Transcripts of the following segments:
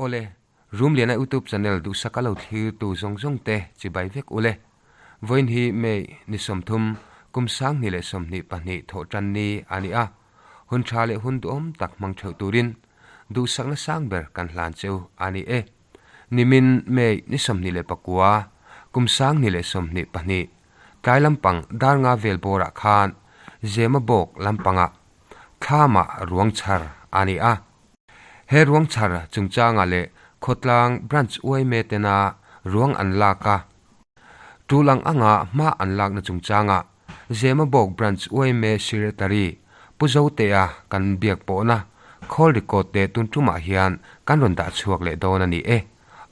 Awle, Rumliana YouTube channel duhsaka lo thlirtu zawng zawng te chibai vek ule. Vawiin hi May ni 30, kum 2022 thawh tan ni a ni a. Hun tha leh hun duhawm tak hmang theuh turin duhsakna sang ber kan hlan cheu a ni e. Nimin May ni 29, kum 2022, tlai lampang dar nga vel bawrah khan Zemabawk lampangah thlamah ruang chhar a ni a. He ruang chhar chungchangah leh khawtlang branch uaime tena ruang an lak a, tul ang anga hma an lakna chungchangah Zemabawk branch uaime secretary Pu Zotea kan biak pawhna call record te tun tumah hian kan rawn dah chhuak leh dawn a ni e.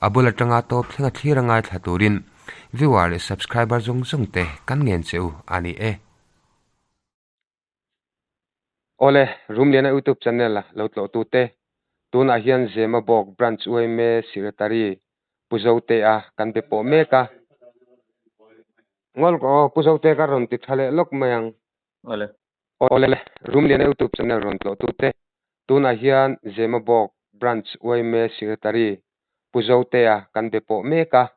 A bul atanga tawp thlenga thlir a ngaithla turin viewer leh subscriber zawng zawng te kan ngen che u a ni e. Awle, Rumliana YouTube channel lo tlawh tute, tunah hian Zemabawk Branch yma Secretary Pu Zotea kan be pawh mek a. Ngawl aw, Pu Zote ka rawn ti tha leh lawk mai ang. Awle. Awle, Rumliana YouTube channel rawn tlawh tute, tunah hian Zemabawk Branch yma Secretary Pu Zotea kan be pawh mek a.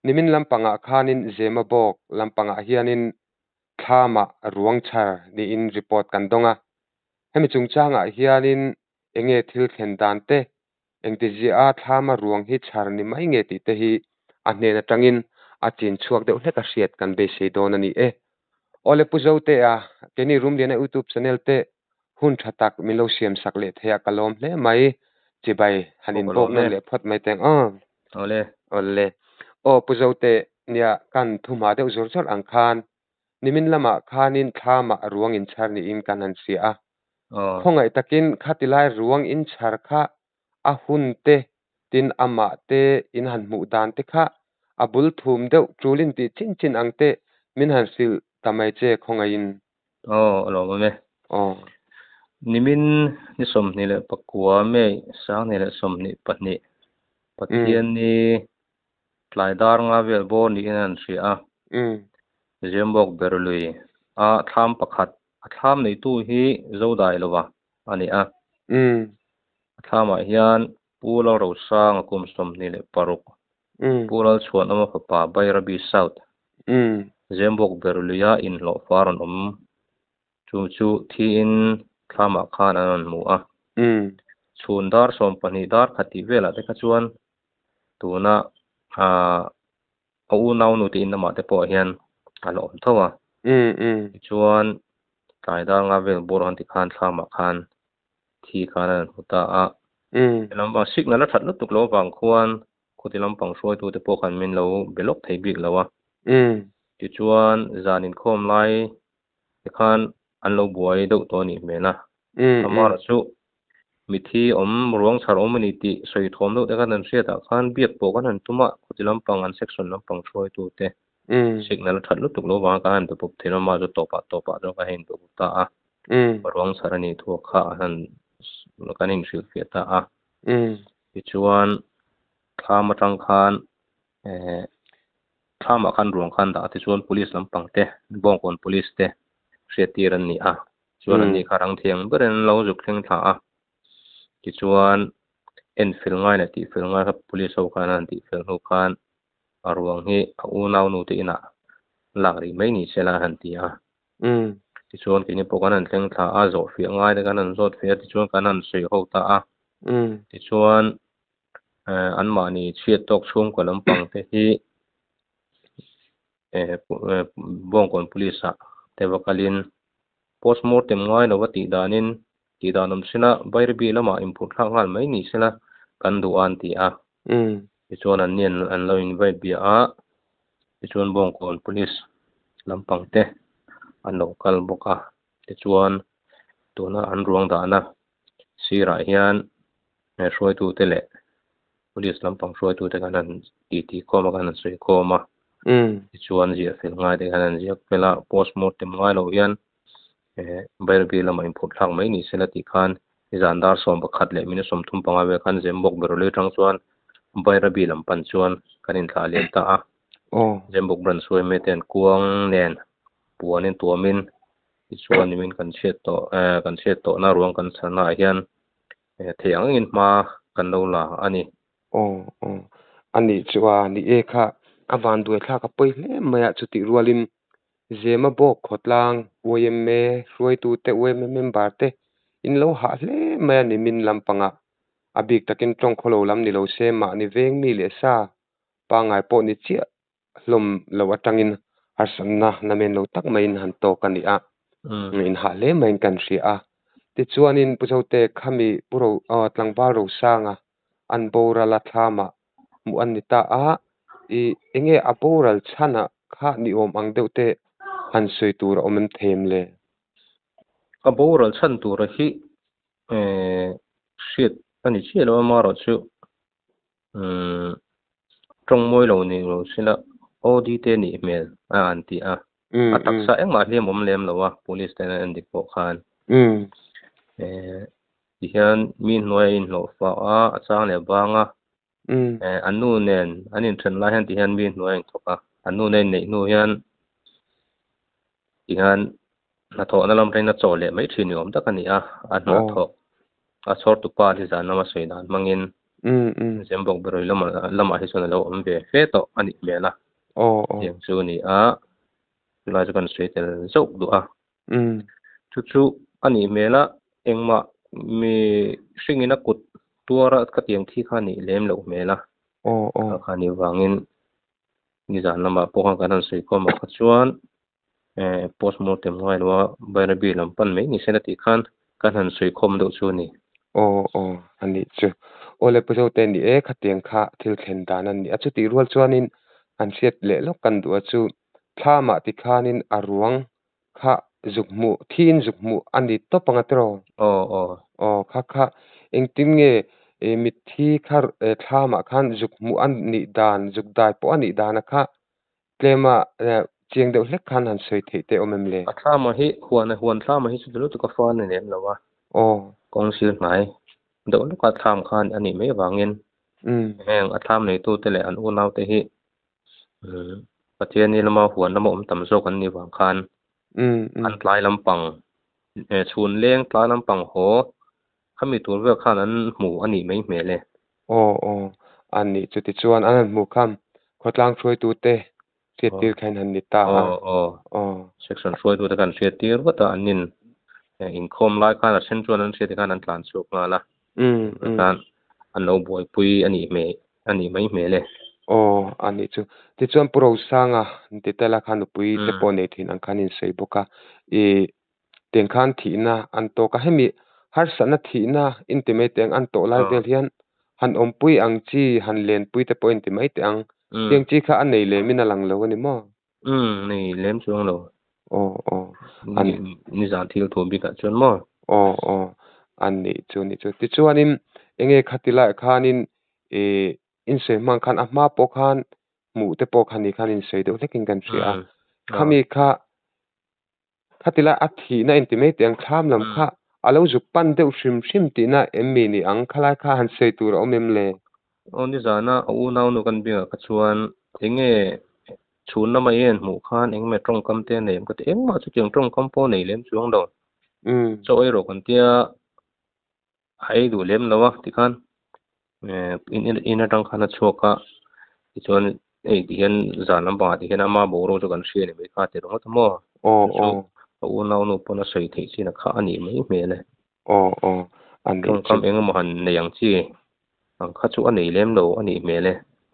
Nimin lampangah khanin Zemabawk lampangah hianin thlamah ruang chhar niin report kan dawng a. Hemi chungchangah hianin enge thil thlen dan te, engtizia a thlama ruang hi chhar ni mai nge tih te hi a hnen atangin a chin chhuak deuh hlek a hriat kan beisei dawn a ni e. Awle Pu Zotea, keini Rumliana YouTube channel te hun tha tak min lo siam sak leh thei a ka lawm hle mai. Chibai han Aw in ka bawk lawm nawn e. leh phawt mai teng aw. Awle. Awle. Aw Pu Zote, nia kan thumha deuh zawr zawr ang khan nimin lamah khanin thlamah ruang in chhar niin kan han hria a. Aw. Khawngaih takin khatilai ruang in chhar kha a hun te tin amah te in han hmuh dan te kha a bul thum deuh tulin tih chin chin ang te min han hrilh ta mai che khawngaihin. Aw, a lawm awm e. Aw. Nimin ni 29 May 2022 Pathian ni tlai dar nga vel bawr niin an hria a. Zemabawk Berlui a thlam pakhat a thlam neitu hi Zodai lova a ni a. A thlamah hian Pu Lalrosanga kum 26, Pu Lalchhuanawma fapa Bairabi South, Zemabawk Berluia inhlawhfa rawn awm chu chu thiin thlamah khan an rawn hmu a. Chhun dar 12 dar khat tih velah te kha chuan tuna a unau nu te in lamah te pawh hian a la awm tho a. Tichuan tlai dar nga vel bawr han ti khan thlamah khan thi khan an hmu ta a. Lampang signal a that lutuk lo avang khuan khuti lampang hruaitu te pawh khan min lo be lawk thei bik lo a. Tichuan zan inkhawm lai te khan an lo buai deuh tawh a nih hmel a. Amara chu mithi awm ruang chhar awm a ni tih sawi thawm deuh te khan an hriatah khan biak pawh kan han tum a, khuti lampang an section lampang hruaitu te signal a that lutuk lo avanga kan han be pawp thei lo a, chu tawpah tawpah chuan kan han inbe pawp ta a. Ruang chhar a nih thu kha a han kan inhrilhfiah ta a. Tichuan thlam atang khan thlamah khan ruang khan dah a, tichuan police lampang te Bawngkawn police te hriattir an ni a. Chuan an ni kha rang thiang berin an lo zuk thleng thla a. Tichuan en fel ngai leh tih fel ngai kha police ho khan an han tih fel hnu khan a ruang hi a unau nu te inah lak rih mai ni se la a han ti a. Tichuan keini pawh kan han thleng thla a, zawh fiah ngai te kan han zawt fiah a, tichuan kan han sawi ho ta a. Tichuan anmahni chhiat tawk chhungkaw lampang te hi Bawngkawn Police ah te va kalin postmortem ngai lova tih danin tih dan awm sela Bairabi lamah inphurh thlak nghal mai ni sela kan duh a an ti a. Tichuan an ni an lo invite bia a, tichuan Bawngkawn Police lampang te an lo kal bawk a. Tichuan tuna an ruang dahna sirah hian hruaitute leh police lampang hruaitute khan an titi khawm a, khan an sawi khawm a. Tichuan ziah fel ngai te khan an ziak fel a, postmortem ngai loh hian Bairabi lamah inphurh thlak mai ni sela tih khan nizan dar 11 leh minute 35 vel khan Zembawk Beroli atang chuan Bairabi lam pan chuan kan inthlah liam ta a. Zembawk branch hruaime te an kuang nen puanin tuamin tichuan nimin kan chhiat tawh kan chhiat tawhna ruang kan chhannaah hian thei ang angin hma kan lo la a ni. Aw aw a nih chu a ni e kha a vanduai thlak a pawi hle mai a chutih rualin Zema bawk khawtlang yma hruaitute yma member te in lo hah hle mai a ni min lampangah a bik takin tawng khawlo lam ni lo se mahni veng mi leh sa pangngai pawh ni chiah hlawm lo atangin harsatna namen lo tak maiin han tawk a ni a, in hah hle maiin kan hria a. Tichuanin Pu Zote khami Pu Ro tlangval Rosanga an boral a thlamah hmuh an ni ta a, i enge a boral chhanah kha ni awm ang deuh te han sawi tur a awm em thei em le? A boral chhan tura hi hriat a ni chiah lo a, amaherawhchu tawng mawi lo ni lo sela OD te nih hmel a an ti a, a taksa engmah hliam awm lem lo a police ten an endik pawh khan. Tihian mi hnuai a inhlawh fah a, a chang leh bang a, an nu nen an inthen lai hian tihian mi hnuai a inthawk a, an nu nen inneih hnu hian tihian hnathawhna lam rengin a chaw leh mai thin ni awm tak a ni a, a hnathawh a chhawrtu pa hi zan lama sawi dan hmangin Zembawk Beroi lamah hi chuan a lo awm ve fe tawh a nih hmel a, tiang chu a ni a, chulai chu kan sawi tel zauh duh a. Chu chu a nih hmel a, engmah mi hringin a kut tuara ka tiang thi kha a nih lem loh hmel a, kha kha nih vangin nizan lamah pawh khan kan han sawi khawm ang kha chuan postmortem ngai lo a Bairabi lam pan mai ni se la tih khan kan han sawi khawm deuh chu a ni. Aw aw a nih chu. Aw le Pu Zote ni e khatiang kha thil thlen dan a ni a, chutih rual chuanin han hriat leh lawk kan duh a chu thlamah tikhanin a ruang kha zuk hmuh thiin zuk hmuh a ni tawp ang a tiraw? Aw aw. Aw kha kha engtin nge mitthi kha thlamah khan zuk hmuh a nih dan zuk dai pawh a nih dan a kha Tlema chiang deuh hlek khan han sawi theih te awm em le? A thlama hi huan huan thlama hi chuti lutuk a fa ni lem lo a. Aw. Kawng sir hnai deuh lawka thlam khan a nih mai avangin heng a thlam neitute leh an unaute hi Pathiani lama huan lama awm tam zawk an nih vang khan an tlai lampang chhun leng tlai lampang haw khami tur vel khan an hmu a nih mai hmel e. Aw aw, a nih chuti chuan an han hmuh khan khawtlang hruaitute hriattir kha in han ni ta a. Aw aw, Aw. Section hruaitute khan hriattir vat a, an in inkhawm lai khan a then chuan an hriat khan an tlan chhuak nghal a, khan an lo buaipui a nih hmel a nih mai hmel e. Aw, a nih chu. Tichuan Pu Rosanga ti tela kha nupui te pawh nei thin ang khan in sawi bawk a, i Tiang khan thihna an tawk a, hemi harsatna thihna inti mai teh ang an tawh lai vel hian han awmpui ang chi, han lenpui te pawh inti mai teh ang. Tiang chi kha a nei lemin a lang lo a ni maw? Umm, nei lem chuang lo. Aw, aw. An. Nizan thil thu bikah chuan maw? Aw, aw. An nih chu nih chu. Tichuanin enge khati laiah khanin ih insawi hmang khan a hma pawh khan hmuh te pawh kha ni khan insawi deuh hlekin kan hria a. Khami kha Khati lai a thihna inti mai teh ang thlam lam kha a lo zuk pan deuh hrim hrim tihna em mi ni ang khalai kha han sawi tur a awm em le? Aw nizana a unau nu kan bengah kha chuan enge chhun lama i en hmuh khan engemaw tawngkam te a nei em ka ti engmah chutiang tawngkam pawh a nei lem chuang lo. Chaw ei rawh kan tia a ei duh lem lo a tikhan in atang khan a chhuak a tichuan hei tihian zan lampangah tihian ama boruak chu kan hria a ni mai kha ti ringawt a maw chu a unau nu pawn a sawi theih chin a kha a nih mai hmel e tawngkam eng emaw han nei ang chi ang kha chu a nei lem lo a nih hmel e.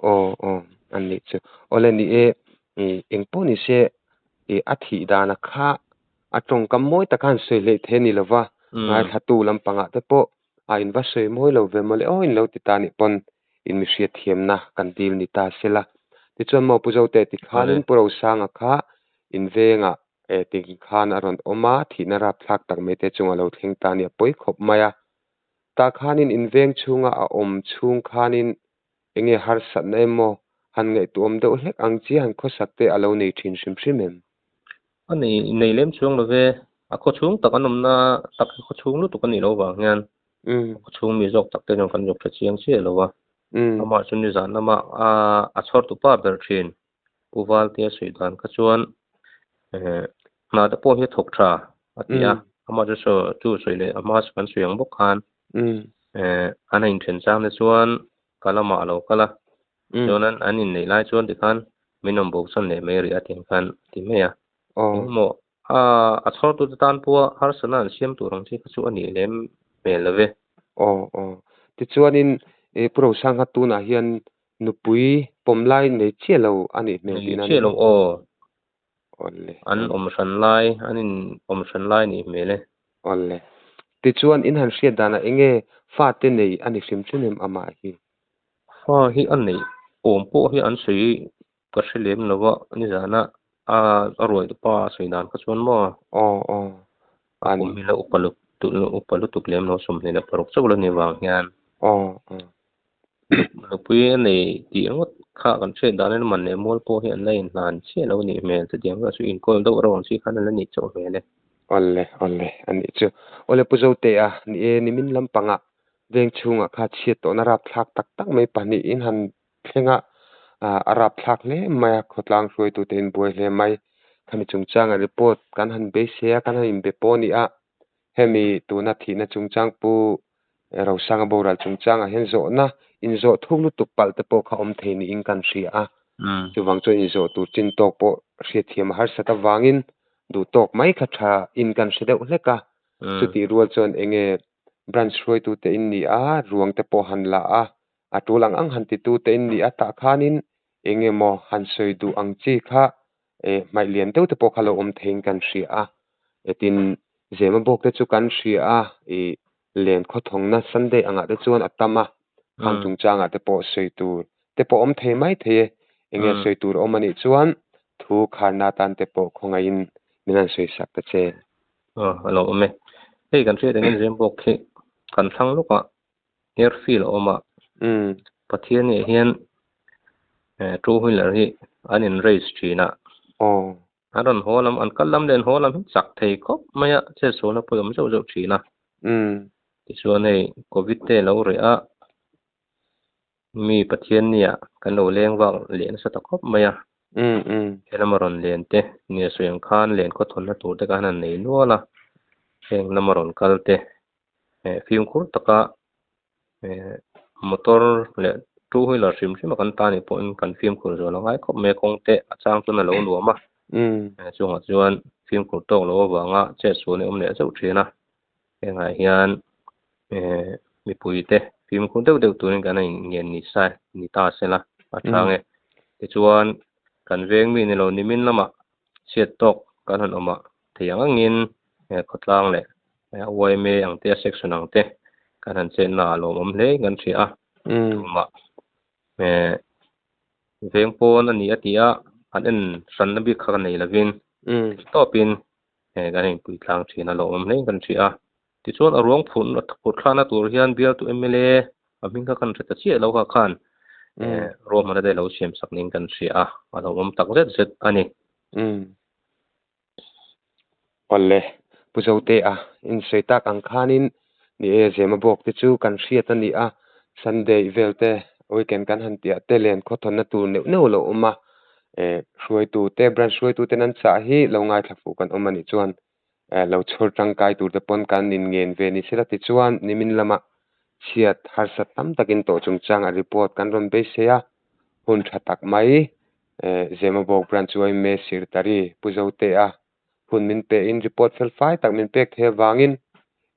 Aw aw a nih chu awle ni e engpawh ni se a thih dan a kha A tawngkam mawi taka han sawi hleih thei a ni lo va, ngaithlatu lampangah te pawh a in va sawi mawi lo ve mawle aw in lo ti ta nih pawn in mi hriatthiamna kan dil ni ta se la. Tichuan maw Pu Zote tikhanin Pu Rosanga kha in vengah eh ting khan a rawn awm a, thihna rapthlak tak mai te chunga lo thleng ta nia pawi khawp mai a. Tah khanin in veng chhunga a awm chhung khanin enge harsatna emaw han ngaihtuahawm deuh hlek ang chi han khawsak te a lo nei thin hrim hrim em? A nei nei lem chuang lo ve, a khaw chhung tak an awmna tak hi khaw chhung lutuk a nih loh vang hian a khaw chhung mi zawk tak te chuan kan zawk hre chiang chiah lo a. Amah chu nizan lama a a chhawr tu pa ber thin Pu Valtea sawi dan kha chuan hna te pawh hi a thawk tha a ti a, amah chu saw chu sawi leh a hma kan sawi ang bawk khan an a inthen chang te chuan. Ka lamah a lo kal a, chuan an inneih lai chuan tikhan min awm bo san leh mai rih a tiang khan a ti mai a. Engemaw a chhawrtute tan pawha harsatna an siam tur ang chi kha chu a nih lem hmel lo ve. Aw aw. Tichuanin Pu Rosanga tunah hian nupui pawm lai nei chiah lo a nih hmel tihna a ni Nei chiah lo maw? aw. Awle. An awm hran lai, an in awm hran lai nih hmel e. Awle. Tichuan in han hriat danah enge fate nei a ni hrim hrim em amah hi? Fa hi a neih awm pawh hi an sawi ka hre lem lo va, nizana a a ruai pa a sawi dan kha chuan maw? Aw aw. A kum hi la upa upa lutuk lem lo 26 chauh la ni vang hian. Aw aw. Nupui a nei tih ringawt kha kan hriat danin man leh mual pawh hi an la inhlan chiah lo a nih hmel. Chutiang kha chu inkawl deuh reuh ang chi khan an la nih chauh hmel e. Awle awle a nih chu. Awle Pu Zotea ni e nimin lampangah veng chhungah kha chhiat tawhna rapthlak tak tak mai pahnih in han thleng a, a rapthlak hle mai a, khawtlang hruaitute in buai hle mai. Khami chungchangah report kan han beisei a, kan han inbe pawh a ni a, hemi tuna thihna chungchang Pu Rosanga boral chungchangah hian zawhna inzawh thuk lutuk palh te pawh kha awm thei niin kan hria a, chuvang chuan inzawh tur chin tawk pawh hriatthiam a harsat avangin duh tawk mai kha tha in kan hre deuh hlek a, chutih rual chuan enge branch hruaitute in ni a, ruang te pawh han la a, a tul ang ang han titute in ni a, tah khanin enge maw han sawi duh ang chi kha eh hmaih lian deuh te pawh kha lo awm theiin kan hria a, tin zema bawk te chu kan hria a, ih len khawthawngna Sunday angah te chuan a tam a, khang chungchangah te pawh sawi tur te pawh awm thei mai thei e, enge sawi tur awm anih chuan thu kharna atan te pawh khawngaihin min han sawi sak ta che. Aw a lo awm e, hei kan hriat engin zem bawk khi kan thlang lawkah airfield a awm a, Pathian ah hian two wheeler hi an in race thin a, an rawn haw lam an kal lam leh an haw lam hi chak thei khawp mai a, chetsualna pawh a awm zeuh zeuh thin a, tichuan hei covid te a lo reh a, mi Pathian nia kan lo leng vak leh nasa ta khawp mai a, helama rawn len te nia sawi ang khan len khawthawnna tur te khan an nei nual a, heng lama rawn kal te fimkhur taka motor leh two wheeler hrim hrim a kan tan nih pawhin kan fimkhur zual a ngai khawp mai a kawng te a chang chuan a lo nuam a chungah chuan fimkhur tawk loh avanga chetsual hi a awm leh zeuh thin a hengah hian mipui te fimkhur deuh deuh turin kan in ngen ni sa ni ta sela a chang e tichuan kan veng mi ni lo nimin lamah chhiat tawk kan han awm a thei ang angin khawtlang leh YMA ang te section ang te kan han chenna a lawmawm hle in kan hria a tumah veng pawn a ni a ti a an en hranna bik kha ka nei lovin tawpin kan inpui tlang thin a lawmawm hle in kan hria a tichuan a ruang phurh phurh thlakna tur hian bialtu MLA a hming kha kan hre ta chiah lo kha khan ruahmanna te lo siam sak niin kan hria a a lawmawm tak zet zet a ni. Awle, Pu Zotea in sawi tak ang khanin ni e, Zema bawk te chu kan hriat a ni a, Sunday vel te weekend kan han tih ah te len khawthawnna tur neuh neuh lo awm a, eh hruaitu te branch hruaitu ten an chah hi lo ngaithla fuh kan awm a nih chuan eh lo chhawr tangkai tur te pawn kan in ngen ve ni sela tichuan nimin lama chhiat harsat tam takin tawh chungchang a report kan rawn beisei a, hun tha tak mai Zemabawk Branch yma Secretary Pu Zotea hun min pe in report fel fai tak min pek thei avangin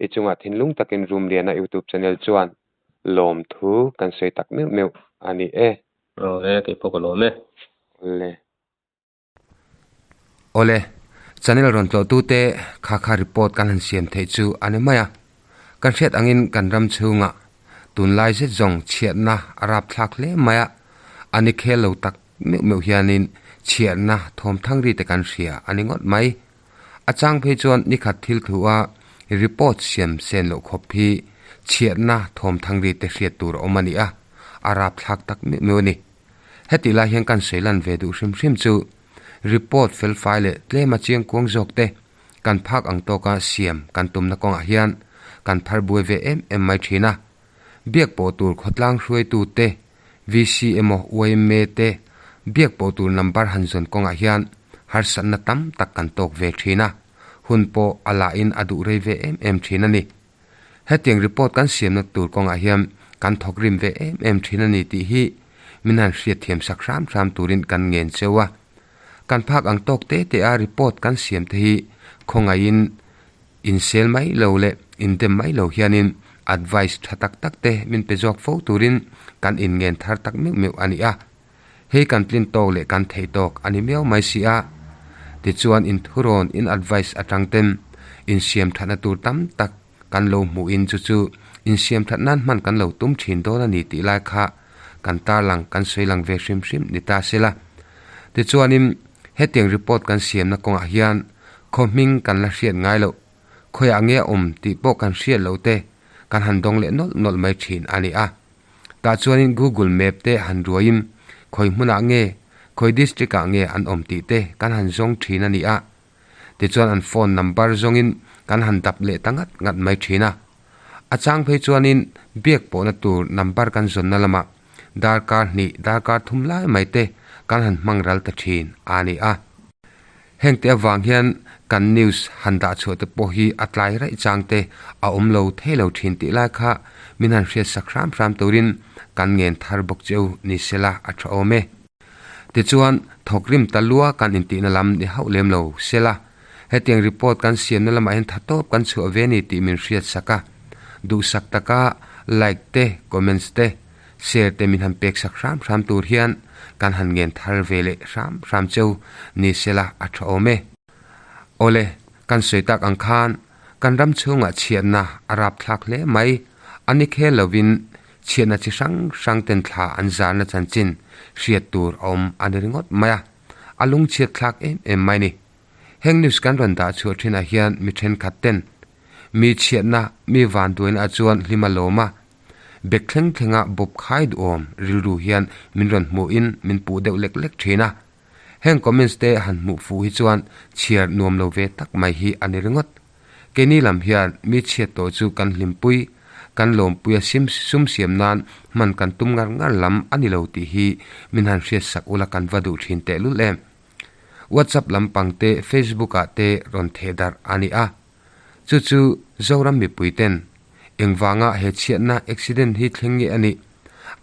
i chungah thinlung takin Rumliana YouTube channel chuan lawmthu kan sawi tak meuh meuh a ni e. Awle, kei pawh ka lawm e. Awle. Awle, channel rawn tlawhtute kha kha report kan han siam theih chu a ni mai a. Kan hriat angin kan ram chhungah tunlai zet zawng chhiatna a rapthlak hle mai a, a ni khel lo tak meuh meuh hianin chhiatna thawm thang ri te kan hria a ni ngawt mai. A chang phei chuan nikhat thil thu a report siam sen loh khawp hi chhiatna thawm thang ri te hriat tur a awm a ni a, a rapthlak tak meuh meuh a ni. Hetih lai hian kan sawi lan ve duh hrim hrim chu report felfai leh tlema chiangkuang zawk te kan phak ang tawka siam kan tumna kawngah hian kan phar buai ve em em mai thin a. Biak pawh tur khawtlang hruaitu te, VC emaw yma te biak pawh tur number han zawn kawngah hian harsatna tam tak kan tawk ve thin a, hun pawh a lahin a duh rei ve em em thin a ni. Hetiang report kan siamna tur kawngah hian kan thawk rim ve em em thin a ni tih hi min han hriatthiam sak hram hram turin kan ngen cheu a. Kan phak ang tawk te te a report kan siam te hi khawngaihin insel mai lo leh indem mai lo hianin advice tha tak tak te min pe zawk fo turin kan inngen thar tak meuh meuh a ni a. Hei kan tlin tawk leh kan theih tawk a ni miau mai si a. Tichuan inthurawn in advice atang ten insiam thatna tur tam tak kan lo hmuhin chu chu insiam that nan hman kan lo tum thin dawn a ni tih lai kha kan tarlang kan sawi lang ve hrim hrim ni ta sela. Tichuanin hetiang report kan siamna kawngah hian khaw hming kan la hriat ngai loh, khawiah nge a awm tih pawh kan hriat loh te kan han dawng leh nawlh nawlh mai thin a ni a. Tah chuanin Google Map te han ruaiin khawi hmunah nge, khawi district ah nge an awm tih te kan han zawng thin a ni a. Tichuan an phone number zawngin kan han dap leh ta ngat ngat mai thin a. A chang phei chuanin biak pawhna tur number kan zawnna lamah darkar hnih, darkar thum lai mai te kan han hmang ral ta thin a ni a. Hengte avang hian kan news han dah chhuah te pawh hi a tlai raih chang te a awm lo thei lo thin tih lai kha min han hriat sak hram hram turin kan ngen thar bawk cheu ni sela a tha awm e. Tichuan, thawkrim ta lua kan intihna lam ni hauh lem lo sela, hetiang report kan siamna lamah hian tha tawp kan chhuah ve ni tih min hriat sak a. Duhsak taka like te, comments te, share te min han pek sak hram hram tur hian kan han ngen thar ve leh hram hram cheu ni sela a tha awm e. Awle, kan sawi tak ang khan kan ram chhungah chhiatna a rapthlak hle mai, a ni khel lovin Chhiatna chi hrang hrang ten thla an zarna chanchin hriat tur a awm a ni ringawt mai a, a lungchhiat thlak em em mai ni. Heng news kan rawn dah chhuah thinah hian mi thenkhat ten mi chhiatna, mi vanduaina ah chuan hlim a lawm a, bek thleng thlenga bawp khai duhawm rilru hian min rawn hmuhin min puh deuh lek lek thin a. Heng comments te han hmuh fuh hi chuan chhiar nuam lo ve tak mai hi a ni ringawt. Keini lam hian mi chhiat tawh chu kan hlimpui, kan lawmpui a sim sum siam nan hman kan tum ngar ngar lam a ni lo tih hi min han hriat sak ula kan va duh thin tehlul em. WhatsApp lampang te Facebook ah te rawn theh darh a ni a. Chu chu Zoram mipui ten engvanga he chhiatna accident hi thleng nge a nih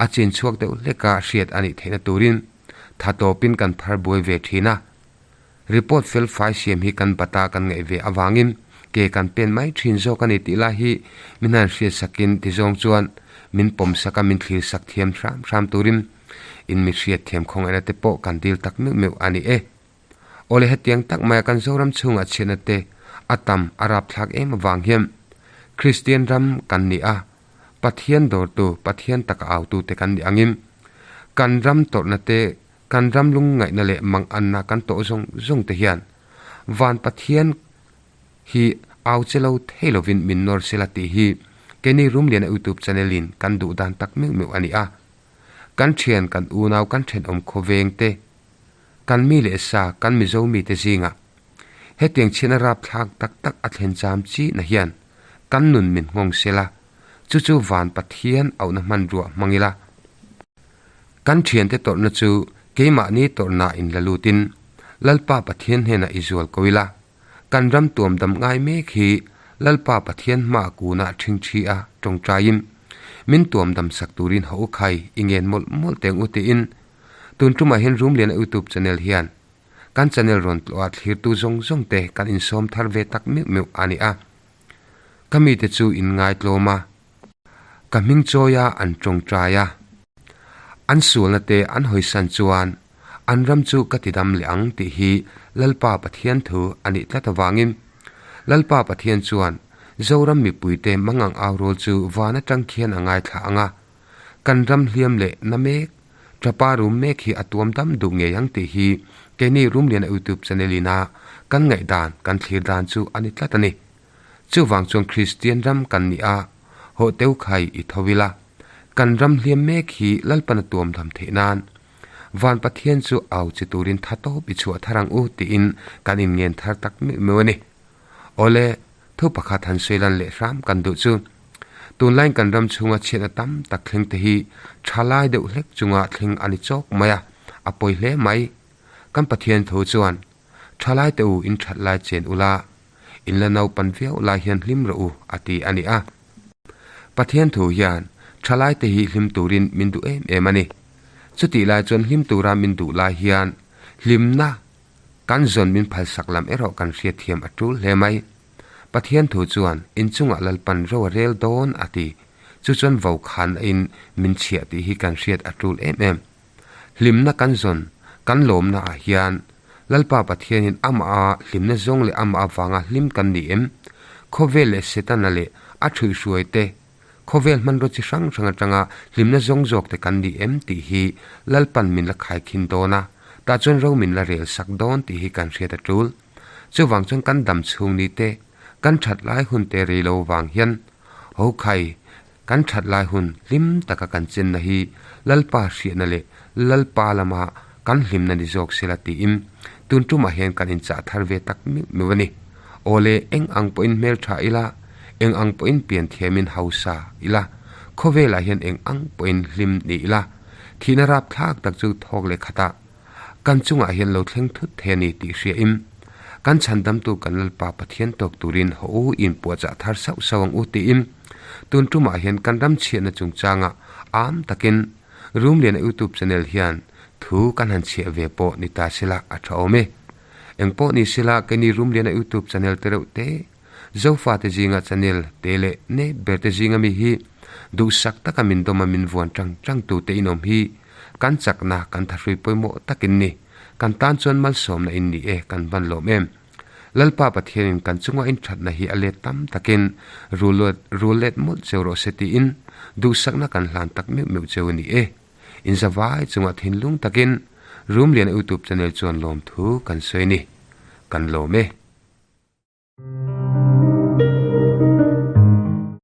a chin chhuak deuh hleka hriat a nih theihna turin tha tawpin kan phar buai ve thin a. Report fel fai siam hi kan bata kan ngaih ve avangin ke kan pen mai thin zawk a ni tih lai hi min han hriat sakin ti zawng chuan min pawm sak a min thlir sak thiam hram hram turin in mi hriat thiam khawngaihna te pawh kan dil tak meuh meuh a ni e. Awle hetiang tak maia kan Zoram chhungah chhiatna te a tam a rapthlak em avang hian Kristian ram kan ni a, Pathian dawrtu, Pathian taka autute kan nih angin kan ram tawrhna te Kan ram lungngaihna leh manganna kan tawh zawng zawng te hian Van Pathian hi au che lo thei lovin min nawr sela tih hi keini Rumliana YouTube channel in kan duh dan tak meuh meuh a ni a. Kan thian, kan unau, kan thenawm khawveng te, kan mi leh sa, kan Mizo mite zingah hetiang chhiatna rapthlak tak tak a thlen cham chi na hian kan nun min nghawng sela, chu chu Van Pathian auhna hmanruah hmang ila. Kan thiante tawrhna chu keimahni tawrhna in la lutin Lalpa Pathian hnenah i zual ko ila, kan ram tuam dam ngai mek hi Lalpa Pathian hma kunah ṭhingṭhi a tawngṭaiin min tuam dam sak turin haw u khai i ngen mawlh mawlh teng u tiin tun ṭumah hian Rumliana YouTube channel hian kan channel rawn tlawh a thlirtu zawng zawng te kan insawm thar ve tak meuh meuh a ni a. Ka mite chu in ngaitlawm a. Ka hming chawia an tawngtai a, an sualna te an hawisan chuan an ram chu ka tidam leh ang tih hi Lalpa Pathian thu a nih tlat avangin Lalpa Pathian chuan Zoram mipuite mangang au rawl chu van atang khian a ngaithla ang a, kan ram hliam leh na mek, tapa rum mek hi a tuam dam duh ngei ang tih hi keini Rumliana YouTube channel ina kan ngaihdan, kan thlir dan chu a ni tlat a ni. Chuvang chuan Kristian ram kan ni a, hawh teu khai i tho ila, kan ram hliam mek hi Lalpan a tuam dam theih nan Van Pathian chu au che turin tha tawp i chhuah thar ang u tiin kan inngen thar tak meuh meuh a ni. Awle, thu pakhat han sawi lan leh hram kan duh chu, tunlaiin kan ram chhunga chhiatna tam tak thleng te hi tha lai deuh hlek chunga thleng a ni chawk mai a, a pawi hle mai. Kan Pathian tho chuan, Thalai te u in that lai chen ula, in la naupan viau lai hian hlim rawh u, a ti a ni a. Pathian thu hian Thalaite hi hlim turin min duh em em a ni. Chutih lai chuan hlim tura min duh lai hian hlimna kan zawn min phalsak lam erawh kan hriatthiam a tul hle mai. Pathian thu chuan inchungah Lalpan ro a rel dawn a ti. Chu chuan vokhan a in min chhiah tih hi kan hriat a tul em em. Hlimna kan zawn kan lawmna ah hian Lalpa Pathianin amah a hlimna zawng leh amah avanga hlim kan ni em? Khawvel leh Setana leh a ṭhuihhruai te, khawvel hmanraw chi hrang hrang aṭanga hlimna zawng zawk te kan ni em tih hi Lalpan min la khaikhin dawn a, tah chuan ro min la rel sak dawn tih hi kan hriat a ṭul. Chuvang chuan kan dam chhung ni te, kan ṭhat lai hun te rei lo vang hian ho khai kan ṭhat lai hun hlim taka kan chenna hi Lalpa hriatna leh Lalpa lama kan hlimna ni zawk sela tiin tun ṭumah hian kan inchah thar ve tak meuh meuh a ni. Aw le, eng ang pawhin hmel ṭha ila, eng ang pawhin pian thiamin hausa ila, khawvelah hian eng ang pawhin hlim ni ila, thihna rapthlak tak chu thawk leh khatah Kan chungah hian lo thleng thut thei a ni tih hriain kan chhandamtu kan Lalpa Pathian tawk turin haw u in puahchah thar sauh sauh ang u tiin tun tumah hian kan ram chhiatna chungchangah am takin Rumliana YouTube channel hian thu kan han chhiah ve pawh ni ta sela a tha awm e. Engpawh ni sela keini Rumliana YouTube channel te reuh te Zofate zinga channel te leh ne ber te zinga mi hi duhsak taka min dawma min vuan tang tang tute in awm hi kan chakna kan thahrui pawimawh takin ni. Kan tan chuan malsawmna in ni e kan hman lawm em. Lalpa Pathianin kan chunga in thatna hi a let tam takin rul rul let mawlh cheu rawh se tiin duhsakna kan hlan tak meuh meuh cheu a ni e. In zavai chunga thinlung takin Rumliana YouTube channel chuan lawmthu kan sawi ni. Kan lawm e.